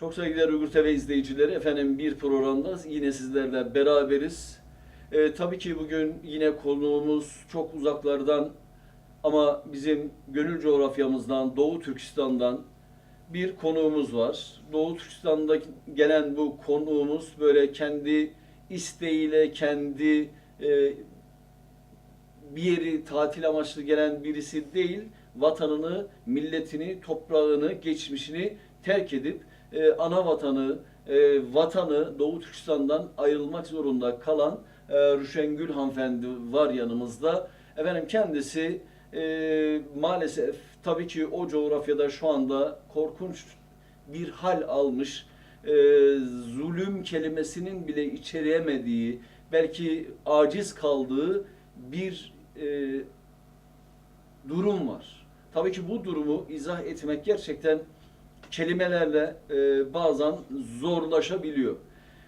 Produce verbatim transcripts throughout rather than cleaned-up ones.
Çok saygıdeğer Uygur T V izleyicileri, efendim, bir programda yine sizlerle beraberiz. Ee, tabii ki bugün yine konuğumuz çok uzaklardan ama bizim gönül coğrafyamızdan, Doğu Türkistan'dan bir konuğumuz var. Doğu Türkistan'da gelen bu konuğumuz böyle kendi isteğiyle, kendi e, bir yeri tatil amaçlı gelen birisi değil, vatanını, milletini, toprağını, geçmişini terk edip e, ana vatanı, e, vatanı Doğu Türkistan'dan ayrılmak zorunda kalan e, Rüşen Gül hanımefendi var yanımızda. Efendim, kendisi e, maalesef tabii ki o coğrafyada şu anda korkunç bir hal almış, e, zulüm kelimesinin bile içeremediği, belki aciz kaldığı bir e, durum var. Tabii ki bu durumu izah etmek gerçekten kelimelerle e, bazen zorlaşabiliyor.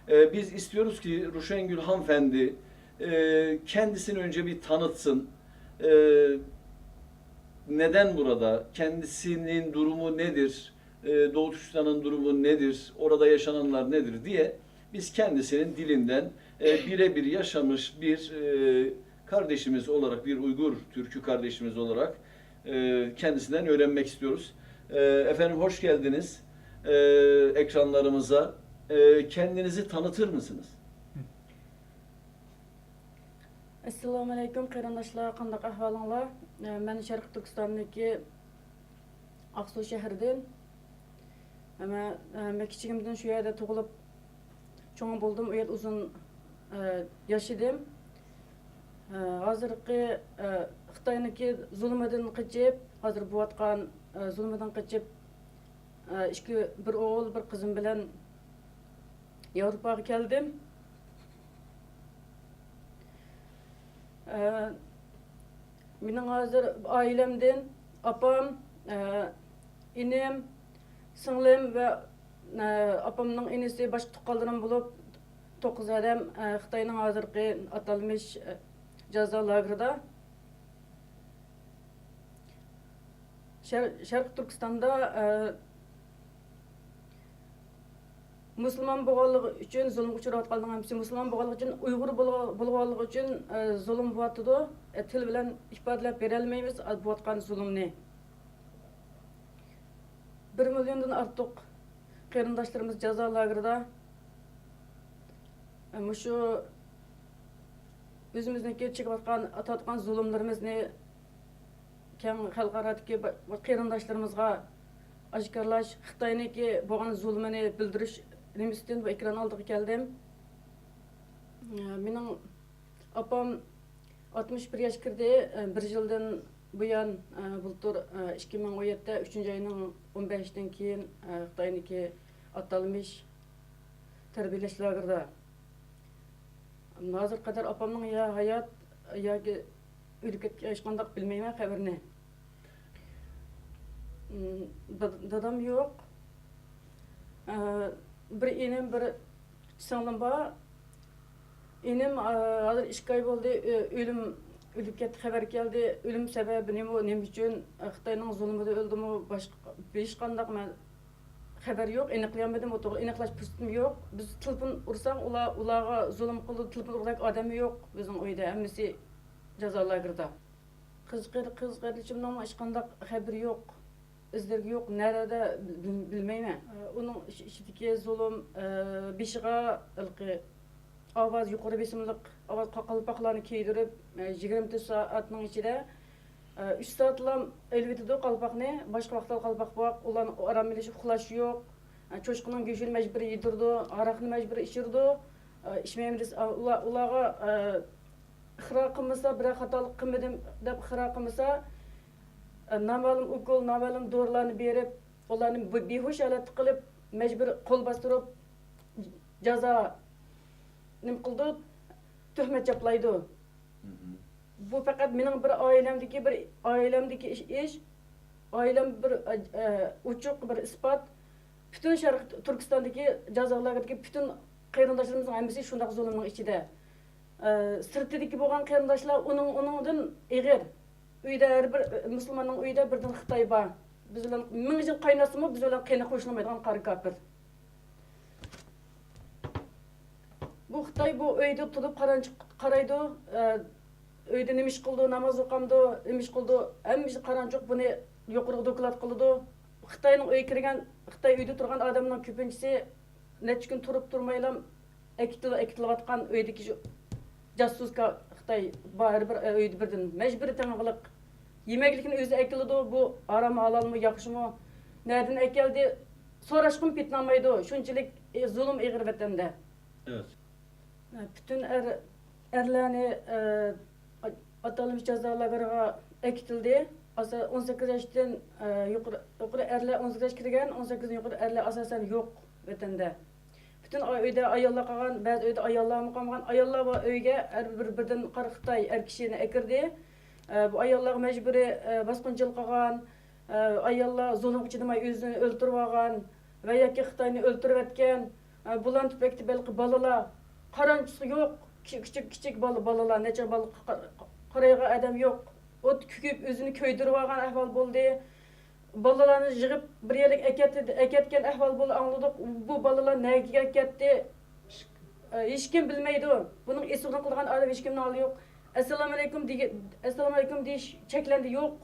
E, biz istiyoruz ki Ruşengül hanımefendi e, kendisini önce bir tanıtsın. E, neden burada? Kendisinin durumu nedir? E, Doğu Türkistan'ın durumu nedir? Orada yaşananlar nedir diye biz kendisinin dilinden e, birebir yaşamış bir e, kardeşimiz olarak, bir Uygur Türkü kardeşimiz olarak e, kendisinden öğrenmek istiyoruz. E, efendim, hoş geldiniz e, ekranlarımıza. E, kendinizi tanıtır mısınız? ئەسسالامۇئەلەيكۇم قېرىنداشلار، قانداق ئەھۋالىڭلار؟ مەن شەرقىي تۈركىستاندىكى ئاقسۇ شەھىرىدىن. مەن كىچىكىمدىن شۇ يەردە تۇغۇلۇپ چوڭ بولدۇم، ئۇ يەردە ئۇزۇن ياشىدىم. ھازىرقى خىتاينىڭكى زۇلمىدىن قېچىپ، ھازىر بولۇۋاتقان زۇلمىدىن قېچىپ، ئىككى، بىر ئوغۇل، بىر قىزىم بىلەن ياۋروپاغا كەلدىم. ئە، مېنىڭ ھازىر ئائىلەمدىن ئاپام، ئە، ئىنىم، سىڭلىم ۋە، ئە، ئاپامنىڭ ئىنىسى، باشقا تۇغقانلىرىم بولۇپ توققۇز ئادەم، ئە، خىتاينىڭ ھازىرقى ئاتالمىش، ئە، جازا لاگېرىدا. شەر-، شەرقىي تۈركىستاندا، ئە، مۇسۇلمان بولغانلىقى ئۈچۈن زۇلۇمغا ئۇچراۋاتقانلىقىنىڭ ھەممىسى مۇسۇلمان بولغانلىقى ئۈچۈن، ئۇيغۇر بولغا-، بولغانلىقى ئۈچۈن، ئە، زۇلۇم بولۇۋاتىدۇ. ئە، تىل بىلەن ئىپادىلەپ بېرەلمەيمىز، ئە، بولۇۋاتقان زۇلۇمنى. بىر مىليوندىن ئارتۇق قېرىنداشلىرىمىز جازا لاگېرىدا. ئە، مۇشۇ ئۆزىمىزنىڭكى چېكىۋاتقان، تارتقان زۇلۇملىرىمىزنى كەڭ خەلقئارادىكى با-، قېرىنداشلىرىمىزغا ئاشكارىلاش، خىتاينىڭكى بولغان زۇلمىنى بىلدۈرۈش نېمىسىدىن بۇ ئېكران ئالدىغا كەلدىم. ئە، مېنىڭ ئاپام ئاتمىش بىر ياش كىردى. ئە، بىر يىلدىن بۇيان، ئە، بۇلتۇر، ئە، ئىككى مىڭ ئون يەتتە ئۈچىنچى ئاينىڭ ئون بەشىدىن كېيىن، ئە، خىتاينىڭكى ئاتالمىش تەربىيەلەش لاگېرىدا. ھازىرغا قەدەر ئاپامنىڭ يا ھايات ياكى ئۆلۈپ كەتكەن، ھېچقانداق بىلمەيمەن خەۋىرىنى. ئىم، دا-، دادام يوق. ئە، بىر ئىنىم، بىر سىڭلىم بار. ئىنىم، ئە، ھازىر ئىككى ئاي بولدى، ئۆ-، ئۆلۈم، ئۆلۈپ كەتتى، خەۋەر كەلدى. ئۆلۈم سەۋەبى نېمە، نېمە ئۈچۈن، ئە، خىتاينىڭ زۇلمىدا ئۆلدىمۇ، باشقا، ھېچقانداق مەن خەۋەر يوق، ئېنىقلىيالمىدىم، ئۇ توغرا ئېنىقلاش پۇرسىتىم يوق. بىز تېلېفون ئۇرساق، ئۇلار، ئۇلارغا زۇلۇم قىلىدۇ، تېلېفون ئۇرغۇدەك ئادەممۇ يوق بىزنىڭ ئۆيدە، ھەممىسى جازا لاگېرىدا. قىز قېرى-، قىز قېرىندىشىمنىڭمۇ ھېچقانداق خەۋىرى يوق، ئىزلىرى يوق، نەدە بىل-، بىلمەيمەن. ئۇنىڭ ئىچ-، ئىچىدىكى زۇلۇم، بېشىغا ھېلىقى ئاۋاز، يۇقىرى بېسىملىق ئاۋاز، قا-، قالپاقلارنى كىيدۈرۈپ، يىگىرمە تۆت سائەتنىڭ ئىچىدە ئۈچ سائەتلام ئېلىۋېتىدۇ قالپاقنى، باشقا ۋاقىتتا قالپاق بار، ئۇلارنىڭ ئارام ئېلىش، ئۇخلاش يوق. چوشقىنىڭ گۆشىنى مەجبۇرىي يېدۈرىدۇ، ھاراقنى مەجبۇرىي ئىچۈرىدۇ. ئىچمەيمىز دېسە، ئۇلار، ئۇلارغا ئىقرار قىلمىسا، بىرەر خاتالىق قىلمىدىم دەپ ئىقرار قىلمىسا، نامەلۇم ئوكۇل، نامەلۇم دورىلارنى بېرىپ، ئۇلارنى بىھۇش ھالەتتە قىلىپ، مەجبۇرىي قول باستۇرۇپ، جازا نېمە قىلىدۇ، تۆھمەت چاپلايدۇ. بۇ پەقەت مېنىڭ بىر ئائىلەمدىكى، بىر ئائىلەمدىكى ئىش، ئىش. ئائىلەم بىر ئوچۇق، بىر ئىسپات. پۈتۈن شەرقىي تۈركىستاندىكى جازا لاگېرىدىكى پۈتۈن قېرىنداشلىرىمىزنىڭ ھەممىسى شۇنداق زۇلۇمنىڭ ئىچىدە. سىرتىدىكى بولغان قېرىنداشلار ئۇنىڭ، ئۇنىڭدىن ئېغىر. ئۆيدە ھەر بىر مۇسۇلماننىڭ ئۆيىدە بىردىن خىتاي بار. بىز بىلەن مىڭ يىل قايناشسىمۇ، بىز بىلەن قېنى قوشۇلمايدىغان قارا كاپىر. بۇ خىتاي بۇ ئۆيدە تۇرۇپ قارانچۇق قارايدۇ. ئە، ئۆيدە نېمە ئىش قىلىدۇ، ناماز ئوقامدۇ، نېمە ئىش قىلىدۇ، ھەممە ئىش قارانچۇق، بۇنى يۇقىرىغا دوكلات قىلىدۇ. خىتاينىڭ ئۆيگە كىرگەن، خىتاي ئۆيدە تۇرغان ئادەمنىڭ كۆپىنچىسى نەچچە كۈن تۇرۇپ تۇرمايلا ئەكېتىل-، ئەكېتىلىۋاتقان ئۆيدىكى شۇ جاسۇسكا خىتاي بار، ھەر بىر ئۆيدە بىردىن مەجبۇرىي تېڭىغلىق. يېمەكلىكنى ئۆزى ئەكېلىدۇ، بۇ ھارام ھالالمۇ، ياخشىمۇ، نەدىن ئەكەلدى، سوراشقىمۇ پېتىنالمايدۇ. شۇنچىلىك، ئى، زۇلۇم ئېغىر ۋەتەندە. ئەۋەت. پۈتۈن ئەر، ئەرلەرنى، ئە، ئاتالمىش جازا لاگېرىغا ئەكېتىلدى. ئاسا-، ئون سەككىز ياشتىن، ئە، يۇقىرى، يۇقىرى ئەرلەر، ئون سەككىز ياش كىرگەن، ئون سەككىزدىن يۇقىرى ئەرلەر ئاساسەن يوق ۋەتەندە. پۈتۈن ئا-، ئۆيدە ئاياللار قالغان، بەزى ئۆيدە ئاياللارمۇ قالمىغان. ئاياللار بار ئۆيگە، ھەر بىر، بىردىن قارا خىتاي ئەر كىشىنى ئەكىردى. ئە، بۇ ئاياللارغا مەجبۇرىي، ئە، باسقۇنچىلىق قىلغان، ئە، ئاياللار زۇلۇمغا چىدىماي ئۆزىنى ئۆلتۈرۈۋالغان ۋە ياكى خىتاينى ئۆلتۈرۈۋەتكەن. ئە، بۇلارنى تۈپەيلىدىن ھېلىقى بالىلار قارانچۇقى يوق، كىچىك، كىچىك، كىچىك بالا، بالىلار، نەچچە بالا، قا-، قا-، قارايدىغان ئادەم يوق. ئوت كۆيۈپ ئۆزىنى كۆيدۈرۈۋالغان ئەھۋال بولدى. بالىلارنى يىغىپ بىر يەرلىككە ئەكەتتى، ئەكەتكەن ئەھۋال بولدى، ئاڭلىدۇق. بۇ بالىلار نەگە كەتتى؟ ئە، ھېچكىم بىلمەيدۇ. بۇنىڭ ئېسىلغىنى قىلغان ئادەم ھېچكىمنىڭ ھالى يوق. ئەسسالامۇئەلەيكۇم دېگە-، ئەسسالامۇئەلەيكۇم دېيىش چەكلەندى، يوق.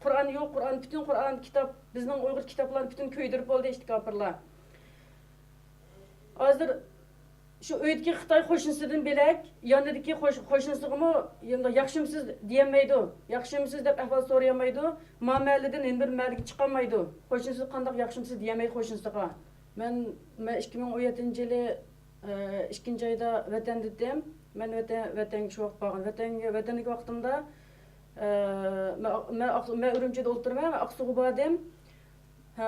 قۇرئان يوق، قۇرئان، پۈتۈن قۇرئان كىتاب، بىزنىڭ ئۇيغۇر كىتابلارنى پۈتۈن كۆيدۈرۈپ بولدى ئىشتە كاپىرلار. ھازىر شۇ ئۆيدىكى خىتاي قوشنىسىدىن بۆلەك، يېنىدىكى قوش-، قوشنىسىغىمۇ يەنە ياخشىمۇسىز دېيەلمەيدۇ، ياخشىمۇسىز دەپ ئەھۋال سورىيالمايدۇ. ما مەھەللىدىن يەنە بىر مەھەللىگە چىقالمايدۇ. قوشنىسىغا قانداق ياخشىمۇسىز دېيەلمەيدۇ قوشنىسىغا. مەن، مەن ئىككى مىڭ ئون يەتتىنچى يىلى، ئە، ئىككىنچى ئايدا ۋەتەندە ئىدىم. مەن ۋەتەن، ۋەتەنگە شۇ ۋاقىت بارغان. ۋەتەنگە، ۋەتەندىكى ۋاقتىمدا، ئە، مەن، مەن ئاق-، مەن ئۈرۈمچىدە ئولتۇرىمەن، مەن ئاقسۇغا باردىم. ھە،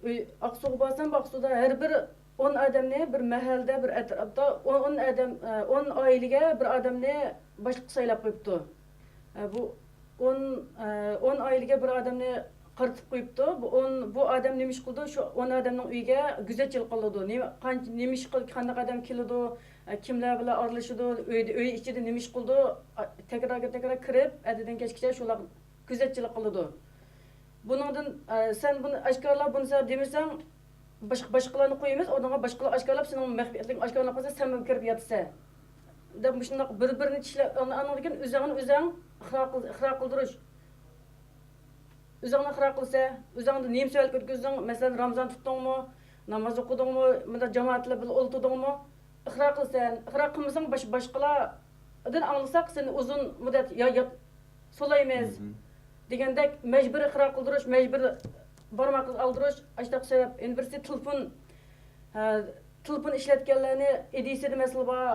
ئۆي، ئاقسۇغا بارسام، ئاقسۇدا ھەر بىر ئون ئادەمنى بىر مەھەلدە، بىر ئەتراپتا ئون، ئون ئادەم، ئە، ئون ئائىلىگە بىر ئادەمنى باشلىق سايلاپ قويۇپتۇ. ئە، بۇ ئون، ئە، ئون ئائىلىگە بىر ئادەمنى قارىتىپ قويۇپتۇ. بۇ ئون، بۇ ئادەم نېمە ئىش قىلىدۇ؟ شۇ ئون ئادەمنىڭ ئۆيىگە كۆزەتچىلىك قىلىدۇ. نېمە، قانچە، نېمە ئىش قىل-، قانداق ئادەم كېلىدۇ؟ ئە، كىملەر بىلەن ئارىلىشىدۇ؟ ئۆيدە، ئۆي ئىچىدە نېمە ئىش قىلىدۇ؟ ئا، تەكرارغا تەكرار كىرىپ، ئەتىدىن كەچكىچە شۇلار كۆزەتچىلىك قىلىدۇ. بۇنىڭدىن، ئە، سەن بۇنى ئاشكارىلا، بۇنى سەن دېمىسەڭ، باشقا، باشقىلارنى قويىمىز، ئورنىغا باشقىلار ئاشكارىلاپ، سېنىڭ مەخپىيەتلىكىڭ ئاشكارىلانغان بولسا، سەنمۇ كىرىپ ياتىسەن، دەپ مۇشۇنداق بىر-بىرىنى چىشلەپ، ئاندىن كېيىن ئۆزۈڭنى ئۆزۈڭ ئىقرار قىل-، ئىقرار قىلدۇرۇش. ئۆزۈڭنى ئىقرار قىلسە، ئۆزۈڭدىن نېمە سۆزلەپ ئۆتكۈزدۈڭ؟ مەسىلەن، رامىزان تۇتتۇڭمۇ؟ ناماز ئوقۇدۇڭمۇ؟ مۇنداق جامائەت بىلەن بىللە ئولتۇردۇڭمۇ؟ ئىقرار قىلسەن، ئىقرار قىلمىساڭ باش-، باشقىلاردىن ئاڭلىساق، سېنى ئۇزۇن مۇددەت يا-، يا-، سولايمىز دېگەندەك مەجبۇرىي ئىقرار قىلدۇرۇش، مەجبۇرىي بارماق ئالدۇرۇش، ئاشتاق سەۋەب. يەنە بىرسى تېلېفون، ھە، تېلېفون ئىشلەتكەنلەرنى ئىدىيىسىدە مەسىلە بار.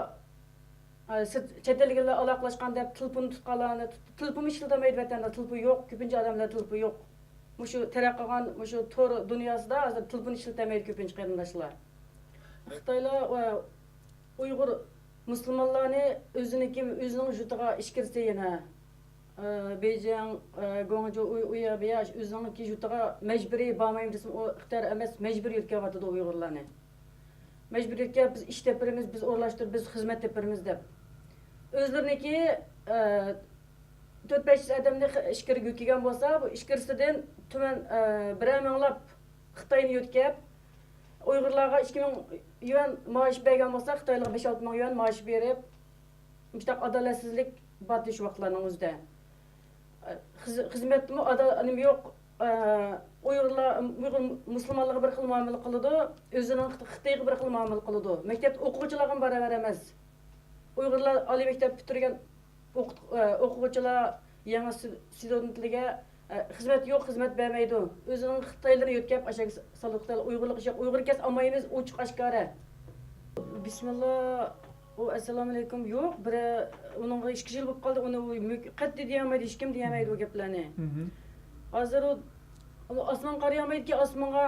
ھە، سىرت، چەت ئەلگىلەر ئالاقىلاشقان دەپ تېلېفون تۇتقانلارنى تۇت-، تېلېفونمۇ ئىشلىتەلمەيدۇ ۋەتەندە، تېلېفون يوق، كۆپىنچە ئادەملەر تېلېفون يوق. مۇشۇ تەرەققىي قىلغان مۇشۇ تور دۇنياسىدا ھازىر تېلېفون ئىشلىتەلمەيدۇ كۆپىنچە قېرىنداشلار. خىتايلار، ئۇيغۇر مۇسۇلمانلارنى ئۆزىنىڭكى، ئۆزىنىڭ يۇرتىغا ئىچكىرىسى يەنە، ئە، بېيجىڭ، ئە، گۇاڭجۇ، ئۇ، ئۇ يەر، بۇ يەر، ئۆزىنىڭكى يۇرتىغا مەجبۇرىي بارمايمەن دېسىمۇ، ئۇ ئىختىيار ئەمەس، مەجبۇرىي يۆتكەۋاتىدۇ ئۇيغۇرلارنى. مەجبۇرىي يۆتكەپ، بىز ئىش تېپىرمىز، بىز ئورۇنلاشتۇرۇپ، بىز خىزمەت تېپىرمىز دەپ. ئۆزلىرىنىڭكى، ئە، تۆت بەش يۈز ئادەمنى خ-، ئىچكىرىگە يۆتكىگەن بولسا، بۇ ئىچكىرىسىدىن تۆۋەن، ئە، بىرەر مىڭلاپ خىتاينى يۆتكەپ، ئۇيغۇرلارغا ئىككى مىڭ يۈەن مائاش بەرگەن بولسا، خىتايلارغا بەش ئالتە مىڭ يۈەن مائاش بېرىپ، مۇشۇنداق ئادالەتسىزلىك بارتى شۇ ۋاقىتلارنىڭ ئۆزىدە. خىز-، خىزمەتتىمۇ ئادا-، نېمە يوق. ئۇيغۇرلار، ئۇيغۇر مۇسۇلمانلارغا بىر خىل مۇئامىلە قىلىدۇ، ئۆزىنىڭ خىت-، خىتىيىغا بىر خىل مۇئامىلە قىلىدۇ. مەكتەپتە ئوقۇغۇچىلارغىمۇ باراۋەر ئەمەس. ئۇيغۇرلار ئالىي مەكتەپ پۈتتۈرگەن ئوقۇت-، ئوقۇغۇچىلار، يېڭى ستۇ-، ستۇدېنتلىرىگە، خىزمەت يوق، خىزمەت بەرمەيدۇ. ئۆزىنىڭ خىتايلىرىنى يۆتكەپ، ئاشۇ سالدۇق خىتايلار. ئۇيغۇرلۇق ئىش يوق. ئۇيغۇر كەلسە ئالمايمىز، ئوچۇق ئاشكارا. بىسمىللا. ئۇ، ئەسسالامۇئەلەيكۇم. يوق، بىرى، ئۇنىڭغا ئىككى يىل بولۇپ قالدى، ئۇنى ئۇ مۈك-، قەتئىي دېيەلمەيدۇ، ھېچكىم دېيەلمەيدۇ ئۇ گەپلەرنى. ھازىر ئۇ، ئۇ ئاسمان قارىيالمايدىكەن، ئاسمانغا.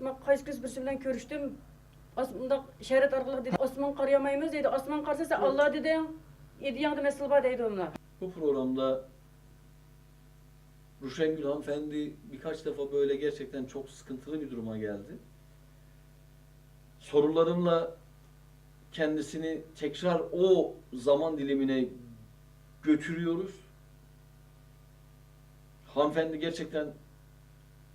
مەن قايسى كۈنسى بىرسى بىلەن كۆرۈشتۈم. ئاس-، مۇنداق ئىشارەت ئارقىلىق دېدى، ئاسمانغا قارىيالمايمىز دەيدۇ. ئاسمانغا قارىسا، سەن ئاللا دېدىڭ، ئىدىيەڭدە مەسىلە بار دەيدۇ ئۇلار. Bu programda Ruşengül hanımefendi birkaç defa böyle gerçekten çok sıkıntılı bir duruma geldi. Sorularımla kendisini tekrar o zaman dilimine götürüyoruz. Hanımefendi gerçekten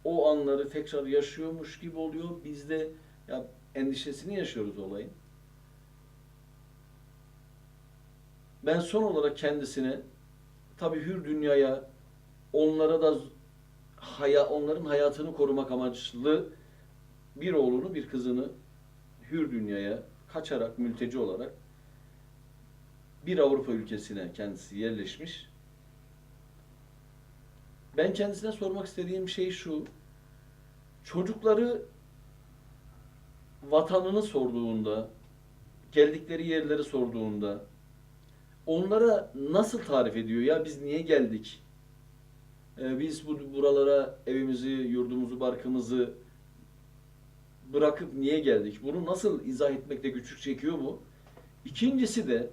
o anları tekrar yaşıyormuş gibi oluyor. Biz de ya endişesini yaşıyoruz olayın. Ben son olarak kendisine, tabii hür dünyaya, onlara da haya-, onların hayatını korumak amaçlı bir oğlunu, bir kızını hür dünyaya kaçarak, mülteci olarak bir Avrupa ülkesine kendisi yerleşmiş. Ben kendisine sormak istediğim şey şu. Çocukları vatanını sorduğunda, geldikleri yerleri sorduğunda onlara nasıl tarif ediyor? Ya biz niye geldik? Ee, biz bu, buralara evimizi, yurdumuzu, barkımızı bırakıp niye geldik? Bunu nasıl izah etmekte güçlük çekiyor bu? İkincisi de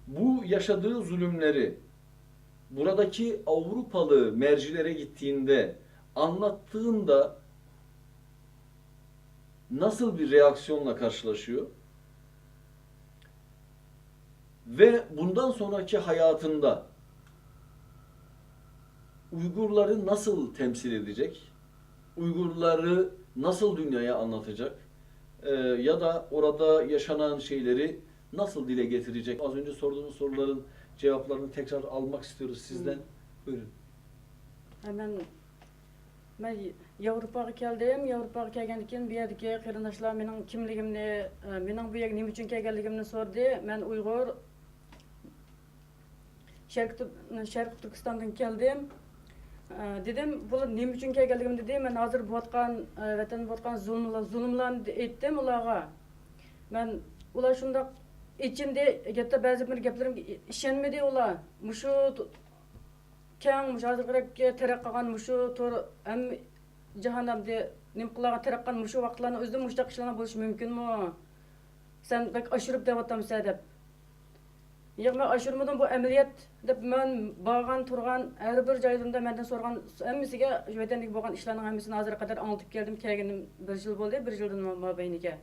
bu yaşadığı zulümleri buradaki Avrupalı mercilere gittiğinde, anlattığında nasıl bir reaksiyonla karşılaşıyor? Ve bundan sonraki hayatında Uygurları nasıl temsil edecek? Uygurları nasıl dünyaya anlatacak? Ee, ya da orada yaşanan şeyleri nasıl dile getirecek? Az önce sorduğumuz soruların cevaplarını tekrar almak istiyoruz sizden. Buyurun. مەن مەن ياۋروپاغا كەلدىم. ياۋروپاغا كەلگەندىن كېيىن بۇ يەردىكى قېرىنداشلار مېنىڭ كىملىكىمنى، مېنىڭ بۇ يەرگە نېمە ئۈچۈن كەلگەنلىكىمنى سورىدى. مەن ئۇيغۇر، شەرقىي تۈر- شەرقىي تۈركىستاندىن كەلدىم، دېدىم. بۇلار نېمە ئۈچۈن كەلگەنلىكىمنى دېدى. مەن ھازىر بولۇۋاتقان، ۋەتەندە بولۇۋاتقان زۇلۇملار، زۇلۇملارنى ئېيتتىم ئۇلارغا. مەن، ئۇلار شۇنداق ئېچىندى، ھەتتا بەزى بىر گەپلىرىمگە ئىشەنمىدى ئۇلار. مۇشۇ كەڭ، مۇشۇ ھازىرقىدەك تەرەققىي قىلغان مۇشۇ تور ھەممە جاھان ئەمدى نېمە قىلغان، تەرەققىي قىلغان مۇشۇ ۋاقىتلارنىڭ ئۆزىدە مۇشۇنداق ئىشلارنىڭ بولۇشى مۇمكىنمۇ؟ سەن بەك ئاشۇرۇپ دەۋاتامسەن دەپ. ياق، مەن ئاشۇرمىدىم، بۇ ئەمەلىيەت دەپ مەن بارغان، تۇرغان، ھەر بىر جايلىرىمدا مەندىن سورىغان ھەممىسىگە ۋەتەندىكى بولغان ئىشلارنىڭ ھەممىسىنى ھازىرغا قەدەر ئاڭلىتىپ كەلدىم. كەلگىنىم بىر يىل بولدى، بىر يىلدىن مابەينىگە.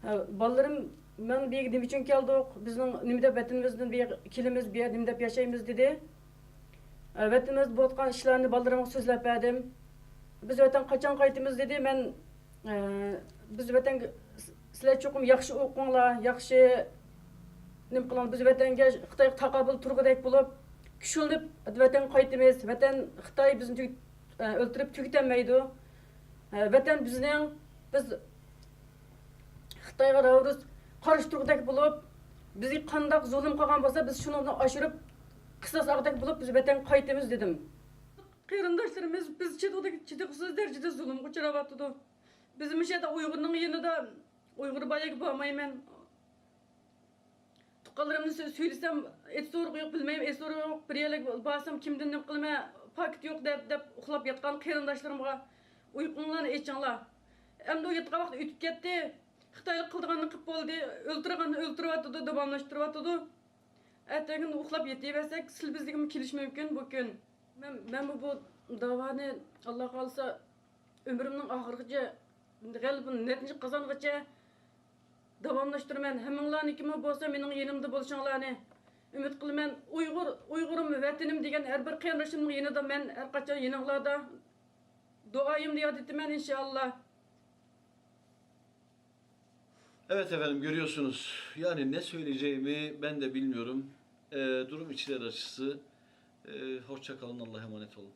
ھە، بالىلىرىم، مەن بۇ يەرگە نېمە ئۈچۈن كەلدۇق؟ بىزنىڭ نېمە دەپ ۋەتىنىمىزدىن بۇ يەرگە كېلىمىز، بۇ يەردە نېمە دەپ ياشايمىز دېدى. ھە، ۋەتىنىمىزدە بولۇۋاتقان ئىشلارنى بالىلىرىمغا سۆزلەپ بەردىم. بىز ۋەتەنگە قاچان قايتىمىز دېدى. مەن، ھە، بىز ۋەتەنگە، سىلەر چوقۇم ياخشى ئوقۇڭلار، ياخشى نېمە قىلىڭلار، بىز ۋەتەنگە، خىتايغا تاقابىل تۇرغۇدەك بولۇپ، كۈچلىنىپ ۋەتەنگە قايتىمىز. ۋەتەن، خىتاي بىزنى تۈگ-، ئە، ئۆلتۈرۈپ تۈگىتەلمەيدۇ. ئە، ۋەتەن بىزنىڭ، بىز خىتايغا راۋۇرۇس قارشى تۇرغۇدەك بولۇپ، بىزگە قانداق زۇلۇم قىلغان بولسا، بىز شۇنىڭدىن ئاشۇرۇپ، قىساس ئالغۇدەك بولۇپ، بىز ۋەتەنگە قايتىمىز دېدىم. قېرىنداشلىرىمىز بىز چىدىغۇدەك، چىدىغۇسىز دەرىجىدە زۇلۇمغا ئۇچراۋاتىدۇ. بىز مۇشۇ يەردە ئۇيغۇرنىڭ يېنىدا، ئۇيغۇر بار يەرگە بارمايمەن. تۇغقانلىرىمنى سۆ-، سۆيلىسەم، ئېتى سورۇقى يوق، بىلمەيمەن، ئېتى سورۇقى يوق، بىر يەرلەرگە بارسام، كىمدىن نېمە قىلىمەن، پاكىت يوق دەپ، دەپ ئۇخلاپ ياتقان قېرىنداشلىرىمغا ئۇيقۇڭلارنى ئېچىڭلار. ئەمدى ئۇ ياتقان ۋاقىت ئۆتۈپ كەتتى. خىتايلىق قىلىدىغاننى قىلىپ بولدى. ئۆلتۈرىدىغاننى ئۆلتۈرۈۋاتىدۇ، داۋاملاشتۇرۇۋاتىدۇ. ئەتەگۈن ئۇخلاپ يېتىۋەرسەك، سىل بىزدىكىمۇ كېلىشى مۇمكىن بۇ كۈن. مەن، مەنمۇ بۇ داۋانى، ئاللا خالىسا، ئۆمرۈمنىڭ ئاخىرىغىچە، غەلىبىنى نەتىجە قازانغىچە داۋاملاشتۇرىمەن. ھەممىڭلارنىڭكىمۇ بولسا مېنىڭ يېنىمدا بولۇشۇڭلارنى ئۈمىد قىلىمەن. ئۇيغۇر، ئۇيغۇرۇم، ۋەتىنىم دېگەن ھەر بىر قېرىندىشىمنىڭ يېنىدا مەن ھەر قاچان يېنىڭلاردا. دۇئايىمدا ياد ئېتىمەن، ئىنشائاللا. Evet efendim, görüyorsunuz. Yani ne söyleyeceğimi ben de bilmiyorum. Ee, durum içler acısı. Ee, hoşça kalın, Allah'a emanet olun.